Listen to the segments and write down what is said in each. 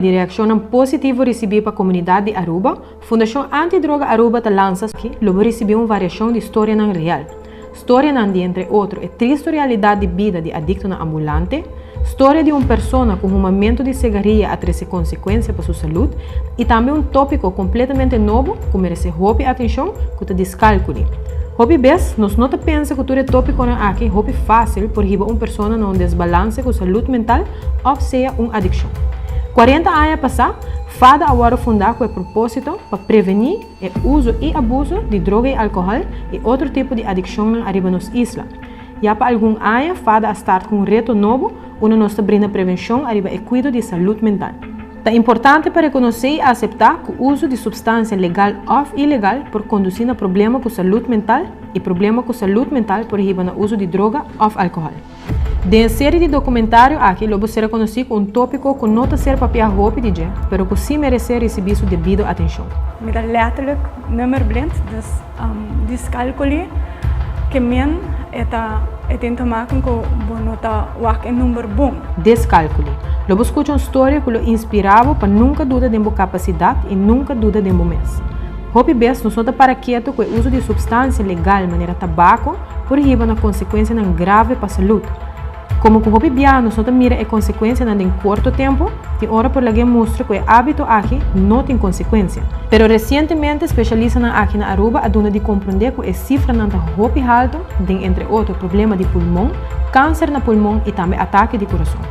Di reaccionnan positivo ricibi pa comunidad di Aruba, Fundacion Anti Droga Aruba ta lansa aki lo bo ricibi un variacion di storianan real. Storianan di entre otro e tristo realidad di bida di adictonan ambulante, storia di un persona cu humamento di segaria a trece consecuencia pa su salud y tambe un topico completamente nobo cu merece hopi atencion cu ta discalculi. Hopi bes nos no ta pensa cu tur e topiconan aki hopi facil por hiba un persona na un desbalance cu salud mental òf sea un adikshon. Kuarenta aña pasá, fada a wòrdu fundá ku e propósito pa prevení e uso i abuso di droga i alkohòl i otro tipo di adikshonnan ariba nos isla. Ya pa algun aña fada a start ku un reto nobo unda nos ta brinda prevenshon ariba e kuido di salud mental. Ta importante pa rekonosé i aseptá ku uso di supstansia legal òf ilegal por kondusí na problema ku salud mental i problema ku salud mental por hiba na uso di droga òf alkohòl. Den e seri di documentario aki lo bo ser conoci cu un topico cu no ta ser papia hopi di dje, pero cu si merece ricibi su debido atencion. Mi ta letterlijk nummerblind, dus dyscalculie ke men e ta e tin te maken ku bo no ta wak e number bon. Dyscalculie. Lo bo scucha un storia cu lo inspira bo pa nunca duda den bo capacidad y nunca duda den bo mes. Hopi bes nos no ta para keto cu e uso di substancia legal manera tabaco, por hiba na konsekuensianan grave pa salud. Komo ku hopi biaha nos no ta mira e konsekuensianan den korto tempu, tin ora por lag'é mustra ku e ábito aki no tin konsekuensia. Pero resientemente spesialistanan aki na Aruba a duna di komprondé ku e sifranan ta hopi haltu den entre otro problema di pulmon, kanser na pulmon i tambe atake di kurason.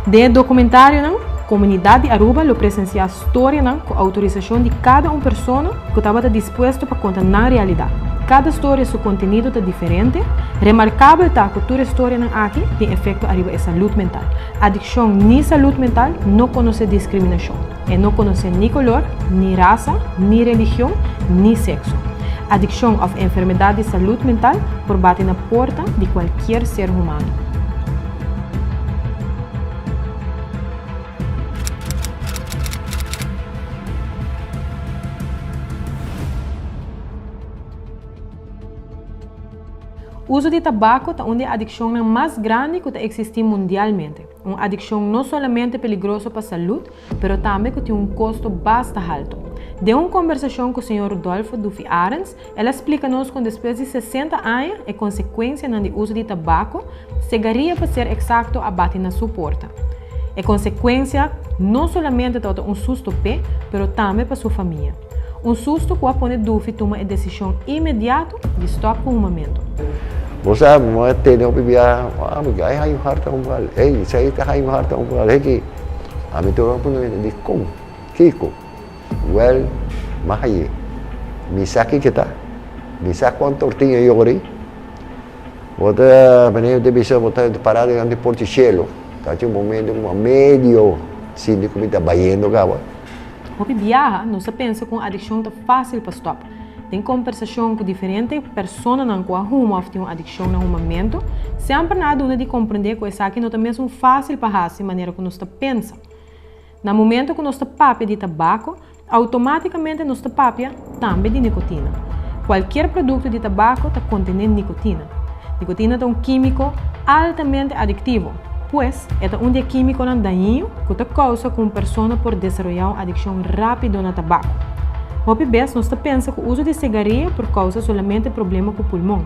Den e dokumentarionan, komunidat di Aruba lo presensiá storianan ku outorisashon di kada un persona ku tabata dispuesto pa konta nan realidat. Kada storia su kontenido ta diferente. Remarkabel ta ku tur e storianan aki tin efekto ariba e salud mental. Adikshon ni salud mental no konosé diskriminashon. E no konosé ni kolor, ni rasa, ni religion, ni sekso. Adikshon òf enfermedat di salud mental por bati na porta di kualkier ser humano. Uso di tabako ta un di e adikshonnan mas grandi ku ta eksistí mundialmente. Un adikshon no solamente peligroso pa salud, pero tambe ku tin un kosto basta haltu. Den un kombersashon ku señor Rudolfo Dufi Arends, el a splika nos kon despues di sesenta aña e konsekuensianan di uso di tabako, segaria pa ser eksakto, a bati na su porta. E konsekuensia no solamente tabata un susto p'e, pero tambe pa su famia. Un susto ku a pone Dufi tuma e desishon inmediato di stòp ku humamentu. Bo sa, bo a tene hopi biaha, ah, mi gai haña un harta un bal, ey, esei ta haña un harta un bal, heki. Ami tur a pone dikon? Kiko? Wèl, m'a hañ'é. Mi sa kiko ta. Mi sa kuantu tortiña yori. Bo ta, meneer ta bisa, bo ta pará dilanti porta di shelu. Ta haci un momento ku a medio sinti ku mi ta bayendo kaba. Hopi biaha nos ta pensa ku un adikshon ta fásil pa stòp. Den kombersashon ku diferente personanan ku a huma òf tin un adikshon na humamentu, semper nan a duna di komprendé ku esaki no ta mesun fásil pa hasi manera ku nos ta pensa. Na momento ku nos ta papia di tabako, outomátikamente nos ta papia tambe di nikotina. Kualkier produkto di tabako ta kontené nikotina. Nikotina ta un kímiko altamente adiktivo, pues e ta un di e kímikonan dañino ku ta kousa ku un persona por desaroyá un adikshon rápido na tabako. Hopi bes nos ta pensa ku uso di sigaria por kousa solamente problema ku pulmon.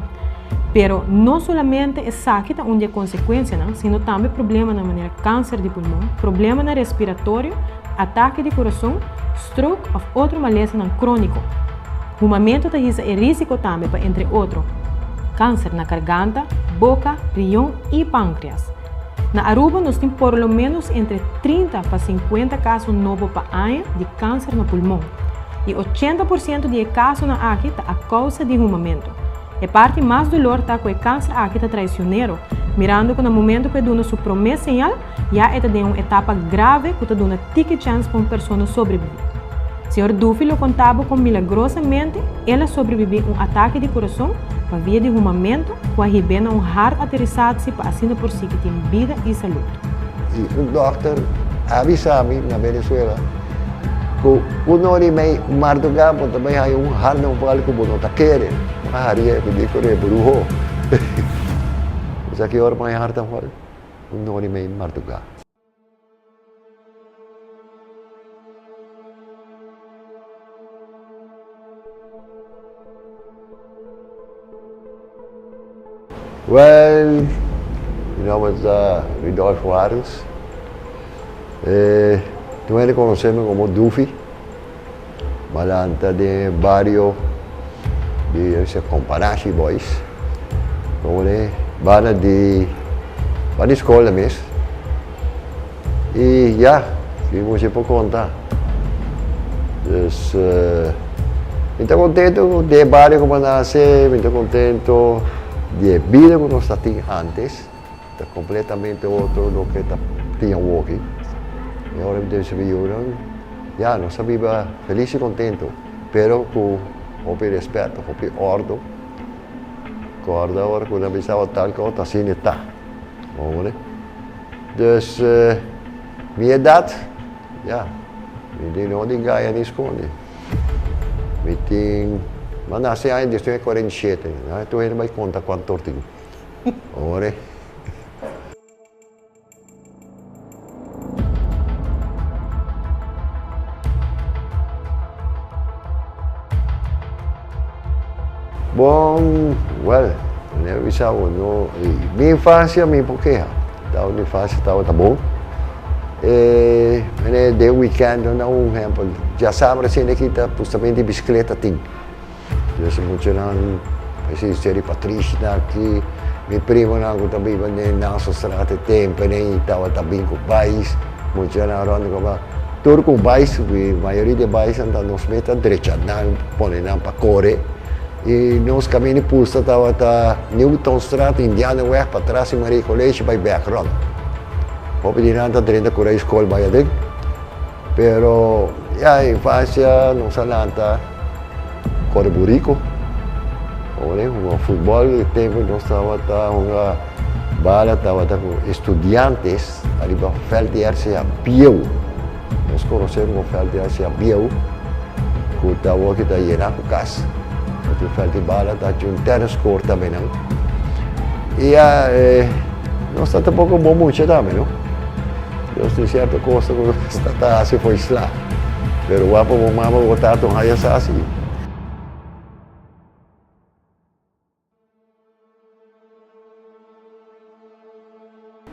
Pero no solamente esaki ta un di e konsekuensianan, sino tambe problemanan manera kanser di pulmon, problemanan respiratorio, atake di kurason, stroke òf otro malesanan króniko. Humamentu ta hisa e rísiko tambe pa entre otro, kanser na karganta, boka, rion i pánkreas. Na Aruba nos tin por lo ménos entre 30 pa 50 kaso nobo pa aña di kanser na pulmon, i 80% di e kasonan aki ta a kousa di humamentu. E parti mas dolor ta ku e kanser aki ta traisionero, mirando ku na momento ku e duna su promé señal, ya e ta den un etapa grave ku ta duna tiki chèns pa un persona sobrebibí. Señor Duffy lo konta bo kon milagrosamente el a sobrebibí un atake di kurason pa via di humamentu ku a hib'é na un hartaterisatie pa asina por sigui tin bida i salud. I un dòkter a bisa mi na Venezuela ku un ora i mei mardugá bo ta bai haña un harnaval ku bo no ta kere. Bo a haria ku di kore bruho. Bo sa ki ora bo haña harnaval? Un ora i mei mardugá. Well, mi nomber ta Rudolf Juarez. Tur hende konosé mi komo Dufi. Mi a lanta den e bario di Companashi Boys. Komo den banda di banda di skol mes. I ya, mi mucha por konta. Dus mi ta kontento di e bario ku mi a nase, mi ta kontento di e bida ku nos ta tin antes, ta kompletamente otro loke ta tin awoki. I ora mi ta bisa mi yunan, ya, nos a biba felis i kontento, pero ku hopi respeto, hopi òrdu. Kòrda ora ku nan bisaba tal kos, ta asina e ta. Hoor. Dus mi edat, ya, mi tin no di gaya ni scondi. Mi tin, mi a nace aña diesnuebe cuarenta i shete, tur hende bai conta cuanto tin. Hoor. Bon, wèl, manera mi bisa bo, no, mi infansia mi por keha. Tabata mi infansia tabata bon. E manera den wikènt, nan un ehèmpel, djasabra asina aki ta pustamente bisikleta tin. Nos muchanan, esi Seri Patricia aki, mi primonan ku ta biba den Nassaustraat e temponan tabata bin ku bais, muchanan rònt ku ba, tur ku bais, mayoria di e baisnan ta nos mes ta drecha nan, pone nan pa kore, i nos kaminda di pusta tabata Newtonstraat, Indianenweg, patras di Maria College bai bèk rònt. Hopi di nan ta drenta kura e skol bai aden. Pero ya infancia nos a lanta kore burico, ora hunga futbol e tempo nos tabata hunga bala tabata ku estudiantes ariba veld di RCA bieu, nos conoce como veld di RCA bieu ku ta awor ki ta yena ku kas, ta tin veld di bala ta haci un tennis court tambe nan y ya nos ta tampoco bon mucha tambe no. Dios tin cierto cosa cu nos ta ta haci fo'i sla. Pero wak pa bo mama bo tata un haya sa haci.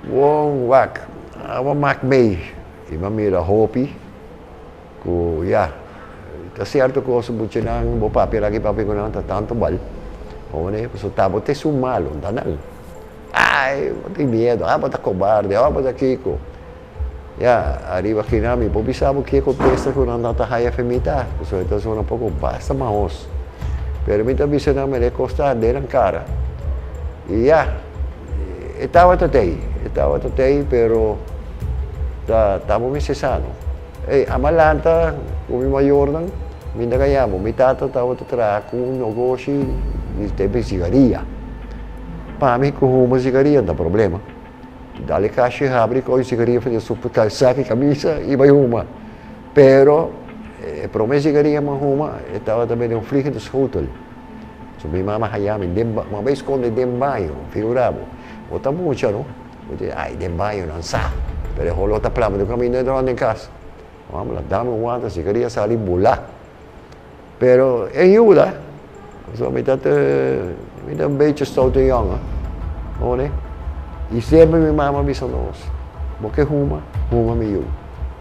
Won wak, awa mak mei i m'a mira hopi cu ya, ta cierto cosa buchinan bo papia laki papia cu nan ta tanto bal. Pasobra ta bo ta esun malo, ta nan. Ai, bo tin miedu, ah bo ta kobarde, oh bo ta kiko. Ya, ariba kina mi por bisa bo ke kontesta ku nan ta haya fe mi ta, pasobra e ta zona poko basta mahos. Pero mi ta bisa nan mira e kos ta den nan kara. I ya, e tabata tei, e tabata tei pero ta ta bo mester sano. Ey, a malanta ku mi mayornan, mi ta gaña bo, mi tata tabata traha ku un nogoshi di tempo di sigaria. Pa mi ku huma sigaria ta problema. Dal e kashi habri kohe sigaria for di su sak di kamisa i bai huma. Pero e prome sigaria mi a huma e tabata den un vliegende schotel. So mi mama haya mi den mi a bai skonde den baño, figura bo. Bo ta mucha no, bo di ai den baño nan sa, pero e holo ta plama den kaminda rond den kas. Mama la dami un wanta sigaria sali bula. Pero e yuda, pasobra mi ta mi ta un bechi stoute yongen, hoor. I semper mi mama a bisa nos, bo ke huma, huma mi yu,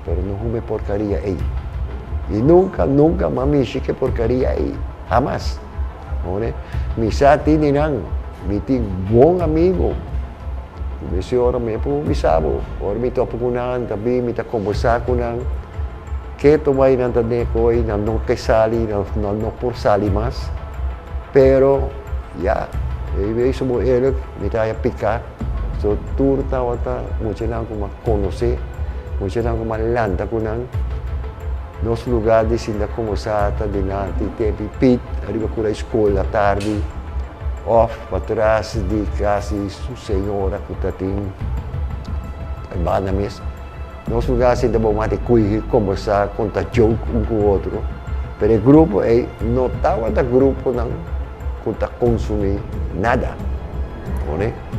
pero no huma e porkaria ei. I nunka, nunka mi a mishi ku e porkaria ei, hamas, hoor. Mi sa tin di nan, mi tin bon amigo, ku mester ora mi por bisa bo, ora mi topa ku nan, ta bin mi ta kombersá ku nan. Keto bai nan ta den koe, nan no ke sali, nan no por sali mas. Pero, ya, e wees bo eerlijk, mi ta haya piká. So tur tabata muchanan ku mi a konosé, muchanan ku mi a lanta ku nan. Nos lugá di sinta kombersá ta dilanti tempi Piet ariba kura e skol atardi òf patras di kas di su señora ku ta tin e banda mes. Nos lugar sinta bo mati kuigi, kombersá, konta joke un ku otro, pero e grupo ei no tabata gruponan ku ta konsumí nada. Pone.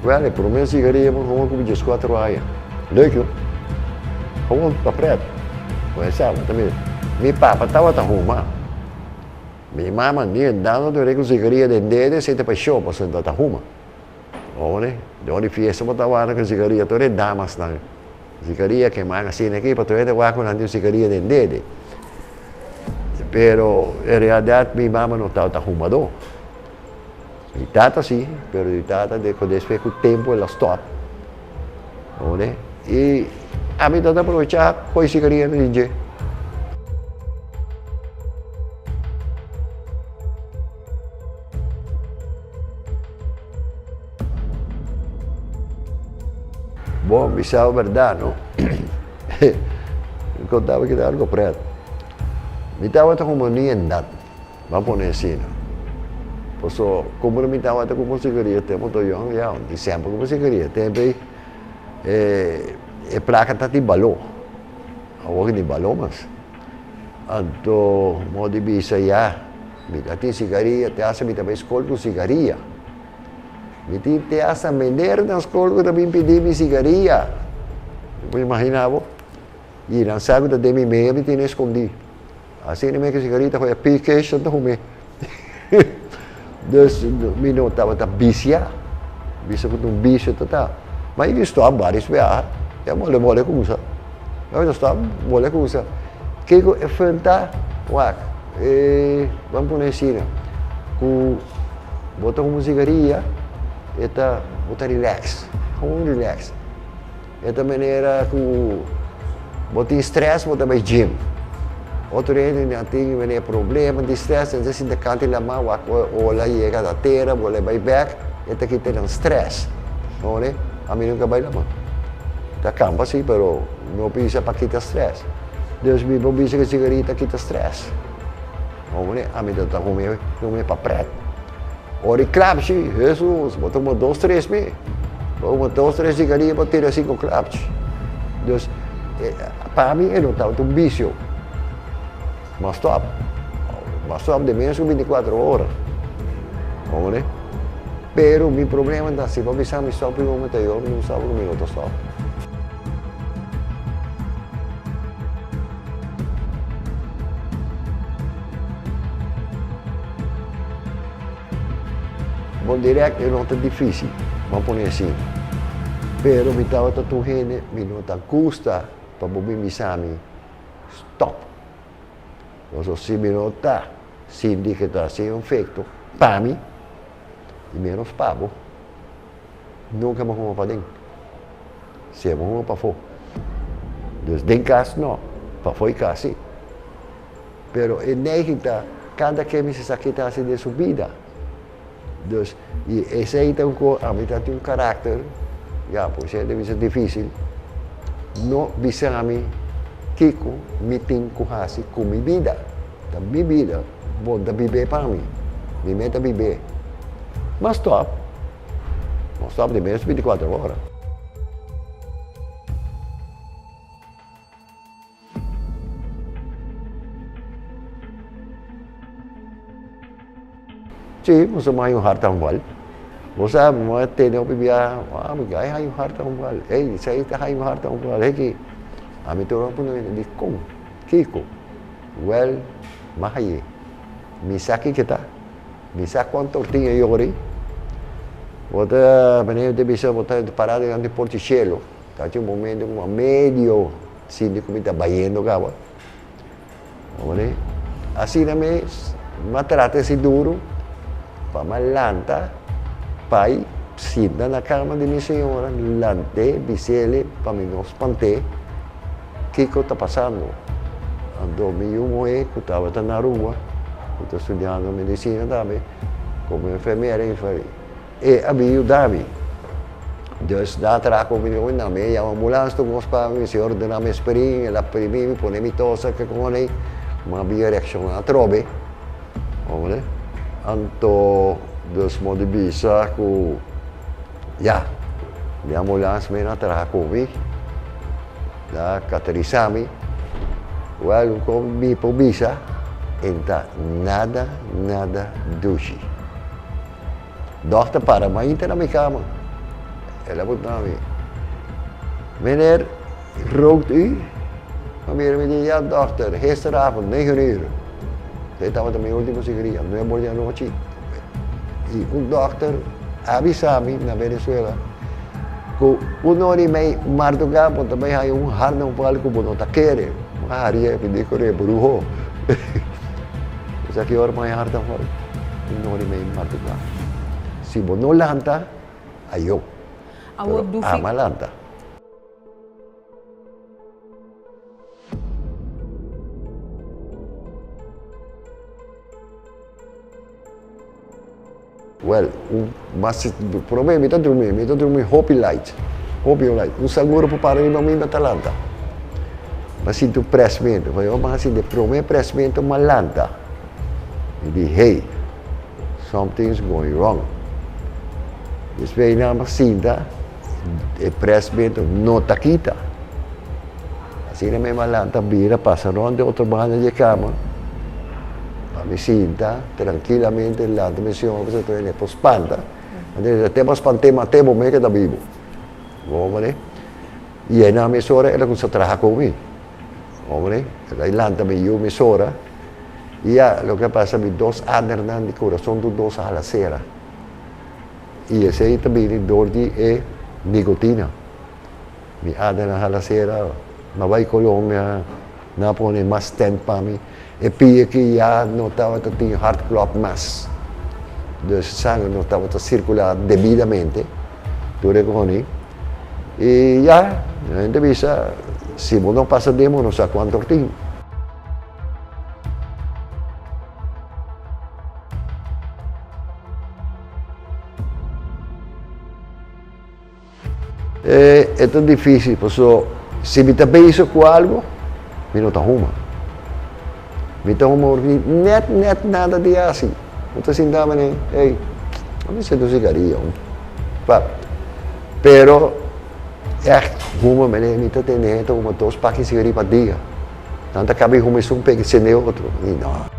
Wèl, e promé sigaria mi huma ku mi dieskuater aña. Leuk, yo. Gewoon pa pret. Bo e sa, bo ta mira. Mi papa tabata huma. Mi mama ni e dando dore ku sigaria den dede, esei ta pa show, pasobra ta huma. Ora, den di fiesta bo ta wak ku sigaria, tur e damasnan sigaria kemá asina aki, pa tur hende wak ku nan tin un sigaria den dede. Pero en realidad mi mama no tabata humadó. Mi tata si, pero mi tata despues ku tempu el a stòp. Ora, i ami tabata aprovechá kohe sigaria di dje. Bon, mi sa berdad no. Mi contaba ki ta algo pret. Mi tabata como ni endat, ban pone asina. Paso, como mi tabata como sigaria tempo to yong, ya, di semper como sigaria. Tempo ei, e placa ta tin balor. Awor ki tin balor mas. Anto mo di bisa ya, mi ta tin sigaria, te hasta mi ta bai skol ku sigaria. Mi tin te hasta mener na skol ku ta bin pidi mi sigaria. Bo por imagina bo? I nan sa ku ta den mi meya mi tene skondi. Asina mi ku sigaria ta hoya pike shon ta hume. Dus mi no tabata bisia, bisa ku ta un bisio ta ta. Ma i stòp baris biaha, ya mole mole kusa. Ya mi ta stòp mole kusa. Kiko e fun ta? Wak, e ban pone asina, ku bo ta huma sigaria, e ta, bo ta relax, gewoon relax. E ta manera ku bo tin stress bo ta bai gym. Otro hende nan tin manera problema di stress nan ta sinta kanta di lama wak ola yega na tera bo la bai bek e ta kita nan stress. Ore ami nunka bai lama. Ta kampa si pero no bisa pa kita stress. Dus mi por bisa ku sigaria ta kita stress. Ore ami ta huma pa pret. Ora e klapchi, Hesus, bo tuma dos tres mi. Bo tuma dos tres sigaria bo tira sinku klapchi. Dus, pa mi e no tabata un bisio. M'a stòp. M'a stòp den menos ku bintikuater ora. Komprende? Pero mi problema ta si bo bisa mi stòp prima mi ta yora, mi no sa ku mi no ta stòp. Bon direct e no ta dificil, ban pone asina. Pero mi tabata tur hende, mi no ta gusta pa bo bin bisa mi stop. Pasobra si mi no ta sinti ke ta haci un efecto pa mi, y menos pa bo, nunca bo huma paden. Si bo huma pafó. Dus den cas no, pafó y cas si. Pero e neiging ta kada ken mester sa ke ta hasi den su bida. Dus, i esei ta un kos, ami ta tin un karakter, ya, por sierto bisa difisil, no bisa mi kiko mi tin ku hasi ku mi bida. Ta mi bida, bo ta bib'é pa mi, mi mes ta bib'é. Ma stòp, no stòp di menos bintikuater ora. Sí, bo sa haña un hartaanval. Bo sa, bo a tene hopi biaha, ah, mi gai haña un hartaanval. Ey, esei ta haña un hartaanval. Heki, ami tur a pone mi, dikon? Kiko? Wèl, m'a hañ'é. Mi sa kiko ta. Mi sa kuantu tortiña yori. Bo ta, meneer ta bisa, bo ta pará dilanti portichelo. Ta tin un momento ku a medio sinti ku mi ta bayendo kaba. Ora asina mes m'a trata esi duru pa m'a lanta pai sinta na kama di mi señora, lant'é, bis'ele pa mi no spant'é kiko ta pasando. Anto mi yu muhé ku tabata na Aruba, ku ta studiando medisina tambe, komo enfermera E a bin yuda mi. Dus nan a traha ku mi, nan mi a yama ambulans tur kos pa mi, si ordena mi aspirin, el a primi mi, pone mi tosa ke kon ei, mi a bin reakshoná atrobe. Hombre. Anto dus mo di bisa ku ya, di ambulans mi a traha ku mi, nan a katerisa mi. Wèl, kon mi por bisa, e no ta nada, nada dushi. Dokter para mainta na mi kama. El a puntra mi, Meneer, rookt u? Ma mira mi di, ya dokter, gisteravond negen uur. Esei tabata mi ultimo sigaria, nuebe or di anochi. I un dokter a bisa mi na Venezuela ku un ora i mei mardugá bo ta bai haña un harnaval ku bo no ta kere. Mi a haria, mi di kore bruho. Bo sa ki ora mi a haña harnaval? Un ora i mei mardugá. Si bo no lanta, ayo. Pero ama lanta. Well, un mas prome mi ta drumi, mi ta drumi hopi light, hopi light. Un sanguro por para riba mi, mi ta lanta. Mi a sinti un presmento, pasobra mi a sinti e prome presmento mi a lanta. Mi di, hey, something is going wrong. Despues einan mi a sinta, e presmento no ta kita. Asina mi a lanta bira pasa rond di otro banda di e kama pa mi sinta trankilamente lanta mi señor pasobra ta wende por spanta. Anto te bo spant'é mat'é bo mes ke ta bibu. Bo mane? I einan mesora el a kuminsá traha ku mi. Bo mane? El a lanta mi yu mesora i ya loke a pasa mi dos adernan di kurason tur dos a hala sera. I esei ta bini dor di e nikotina. Mi ada na hala sera, m'a bai Colombia, nan a pone mas stent pa mi. E pia ki ya no tabata tin hartklop mas, dus sanger no tabata sirkulá debidamente, tur e koni. I ya, hende bisa, si bo no pasa den bo no sa kuantu tin. E ta difícil paso si mi ta bezig ku algu mi no ta huma. Mi ta huma ora mi nèt nèt nada di hasi. Mi ta sinta manera ey a mi senta un sigaria un pap. Pero ègt huma manera mi ta tende hende ta huma dos paki sigaria pa dia. Nan ta kaba di huma esun p'e sende otro. Mi no.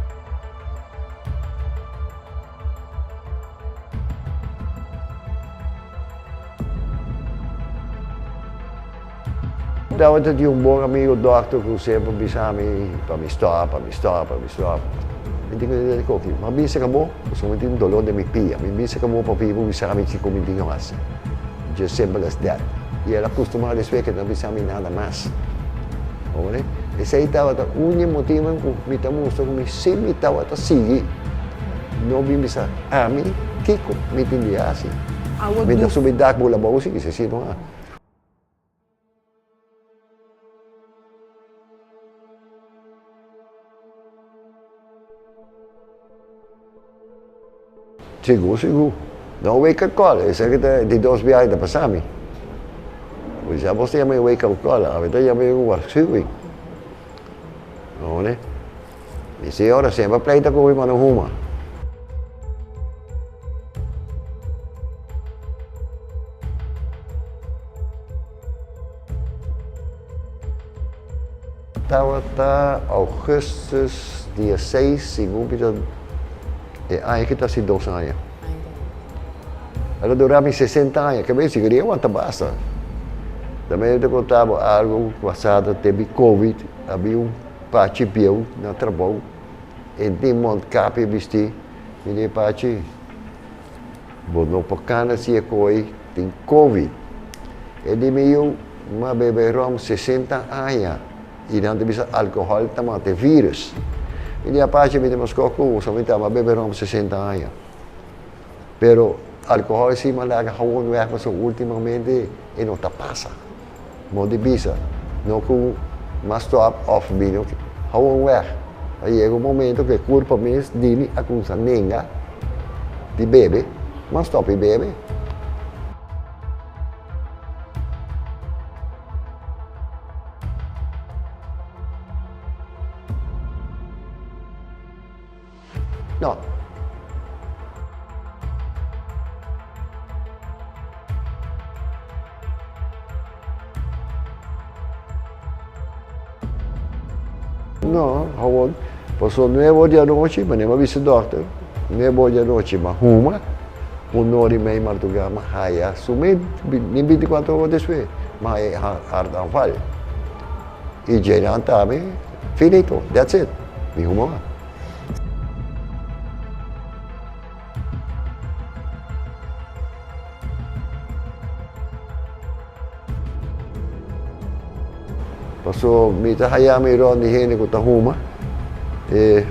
Tabata tin un bon amigo dokter ku semper bisa mi pa mi stop, pa mi stop, pa mi stop. Mi tin ku di koki, mi a bisa kabo pasobra mi tin un dolor den mi pia. Mi bisa kabo papi bo bisa mi kiko mi tin ku hasi. Just simple as that. I el a kustumá despues ke no bisa mi nada mas. Hoor. Esei tabata un di e motibonan ku mi ta mustra ku mi si mi tabata sigui. No bin bisa ami kiko mi tin di hasi. Mi ta subi dak bula bou si si no a. Sigur sigur. No wake up call, esaki ta di dos biaha ta pasa mi. Pues abos ta yama e wake up call, ami ta yama e un waarschuwing. No. Mi señora semper pleita ku mi pa no huma. Tabata augustus dia seis segun mi ta e aña ki ta hasi dos aña. El a dura mi sesenta aña, ke bes sigaria wanta basta. Tambe mi ta konta bo algu ku pasado te mi covid abi un Pachi bieu na trabou e tin mondkapje bisti, mi di Pachi bo no por kana si e koe tin covid. E di mi yu m'a bebe rom 60 aña i nan ta bisa alkohòl ta mata e virus. Mi di Apache mi ta maskò ku bo, mi ta m'a bebe rom 60 aña. Pero alkohòl si m'a laga gewoon wèg pasobra ultimamente e no ta pasa. Mo di bisa, no ku mas stòp òf bini gewoon wèg. A yega un momento ku e kurpa mes di mi a kuminsá nenga di bebe, m'a stòp di bebe. No. No, gewoon, paso nuebe or di anochi, manera mi a bisa dokter, nuebe or di anochi mi a huma, un or i mei marduga mi a haya su mes, ni binti kuater or despues, mi a haya hartaanval. I djeinan tambe, finito, that's it, mi huma mas. Paso mi ta haya mi rond di hende ku ta huma, e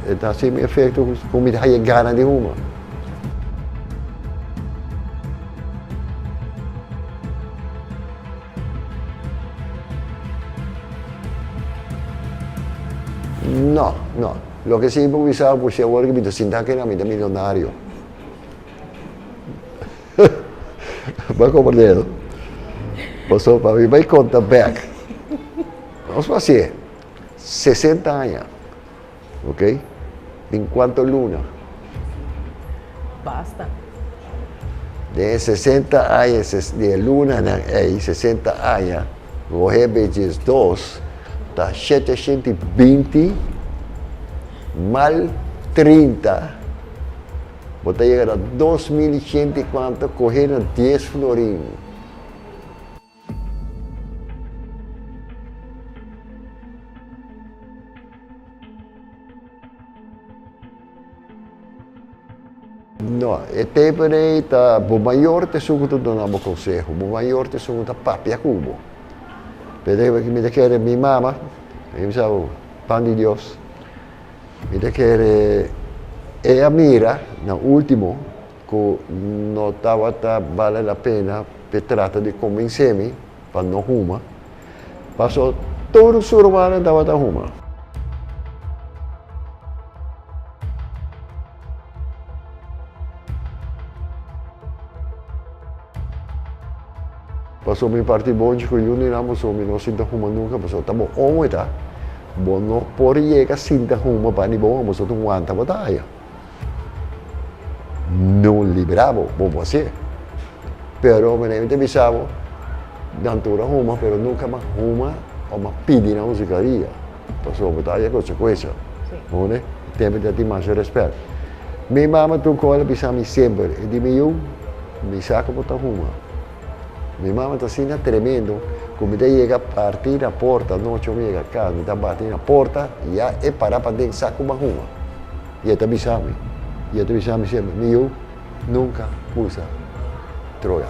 e ta hasi mi efekto ku mi ta haya gana di huma. No, no. Loke si bo bisa bo si awor mi ta sinta aki mi ta milionario. Bo a comprende no? Pasobra pa mi bai conta bek. Nos por hacié 60 aña, ok? Den cuanto luna? Basta. Den e 60 aña, di e lunanan ei, 60 aña, coge be 12, ta 720 mal 30. Bo ta yega na 2100 i kuantu, kohe na dies florin. No, e tempu ei ta bo mayor ta esun ku ta duna bo konseho, bo mayor ta esun ku ta papia ku bo. P'esei mi ta kere mi mama, mi bisa bo, pan di Dios. Mi ta kere e a mira na ultimo ku no tabata bale la pena p'e trata di konbensé mi pa no huma, paso tur su rumannan tabata huma. Paso mi parti bonchi ku Juni nan paso mi no sinta huma nunka paso ta bo omo e ta bo no por yega sinta huma pa ni bo omo paso ta wanta bo ta haya no libra bo bo por hasié pero mi ta bisa bo nan tur a huma pero nunka mi a huma o mi a pidi nan un sigaria paso bo ta haya konsekuensia tempu ta tin masha rèspèt mi mama tur kos a bisa mi semper e di mi yu mi sa ku bo ta huma. Mi mama ta asina tremendo ku mi ta yega parti na porta nochi mi yega kas mi ta bati na porta ya e para paden sa ku mi a huma i e ta bisa mi i e ta bisa mi semper mi yu nunka usa droga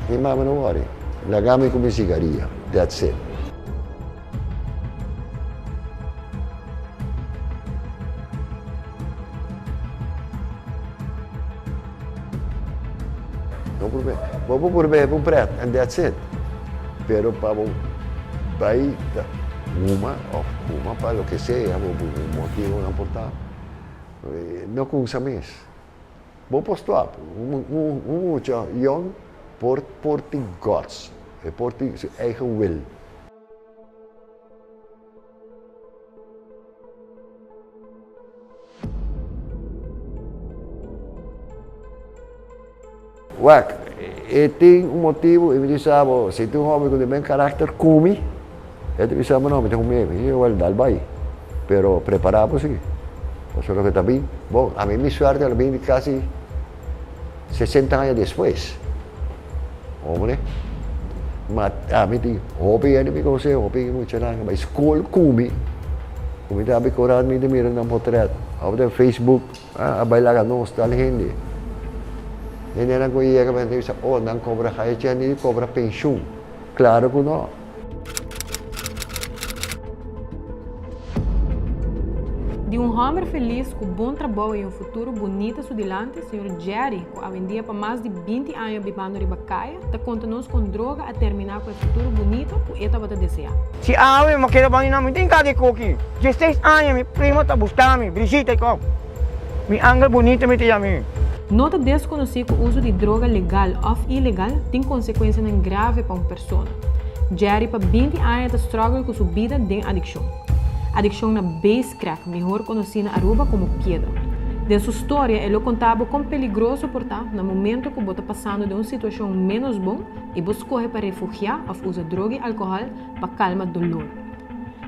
mi mama no wòri laga mi ku mi sigaria that's it. No por be, bo por bebe un pret and that's it. Pero pa bo bai ta huma of huma pa loke sea, bo motibonan por ta, no cuminsa mes. Bo por stop. Un mucha yong por por tin guts, e por tin su eigen wil. Wak, e tin un motibu i mi di sa bo, si tin un hòmber ku tin ben karakter ku mi, e ta bisa bo no, mi ta hum'é, mi di wèl dal bai, pero prepará bo si, pasobra loke ta bin, bon, ami mi suerte a bin di kasi 60 aña despues, hombre, ma ami tin hopi hende mi konosé, hopi muchanan a bai skol ku mi, ku mi ta abi korat mi ta mira nan potrèt, òf den Facebook. A bai laga nos tal hende. Hendenan ku yega mester bisa, oh, nan kobra haechi a ni kobra penshun. Klaro ku no. Di un hòmber felis ku bon trabou i un futuro bunita su dilanti, señor Jerry, ku awendia pa mas di 20 aña bibando riba kaya, ta konta nos kon droga a terminá ku e futuro bunita ku e tabata deseá. Si awe mi keda bandona mi tin kadi koki. Dieseis aña mi primo ta buska mi, Brigitte kòp. Mi angel bunita mi ta yam'é. No ta deskonosí ku uso di droga legal òf ilegal tin konsekuensianan grave pa un persona. Jerry pa 20 aña ta struggle ku su bida den adikshon. Adikshon na base crack, mihor konosí na Aruba komo piedra. Den su storia e lo konta bo kon peligroso por ta na momento ku bo ta pasando den un situashon ménos bon i bo skohe pa refugiá òf usa droga i alkohòl pa kalma dolor.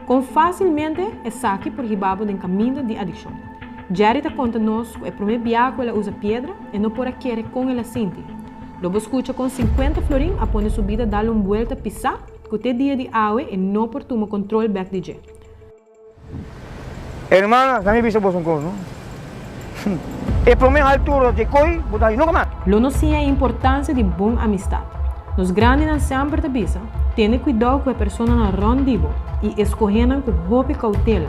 Kon fásilmente esaki por hiba bo den kaminda di adikshon. Jerry ta konta nos ku e promé biaha ku el a usa piedra, e no por a kere kon el a sinti. Lo bo skucha kon 50 florin a pone su bida dal un buelta pisá. ku te dia di awe e no por tuma kontrol bèk di dje. Hermana, na mi bisa boso un kos, no? E promé haltura dje koi, bo ta haña nunka mas. Lo nos siña e importansia di bon amistat. Nos grandinan semper ta bisa, Tene kuidou ku e personanan rònt di bo i eskohé nan ku hopi koutela,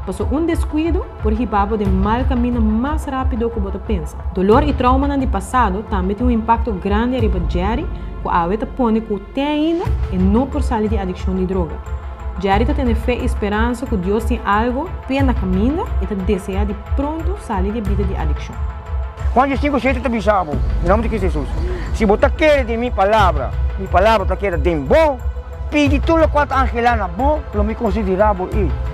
paso un deskuido por hiba bo den mal kaminda mas rápido ku bo ta pensa. Dolor i troumanan di pasado tambe tin un impakto grandi ariba Jerry ku awe ta pone ku te ainda e no por sali di adikshon di droga. Jerry ta tene fe i speransa ku Dios tin algu p'e na kaminda i ta deseá di pronto sali di e bida di adikshon. Juan diesinku shete ta bisa bo, Den nomber di Cristo Jesus, si bo ta kere den mi palabra, mi palabra ta keda den bo, pidi tur lokual ta angelá na bo, lo mi konsiderá bo i.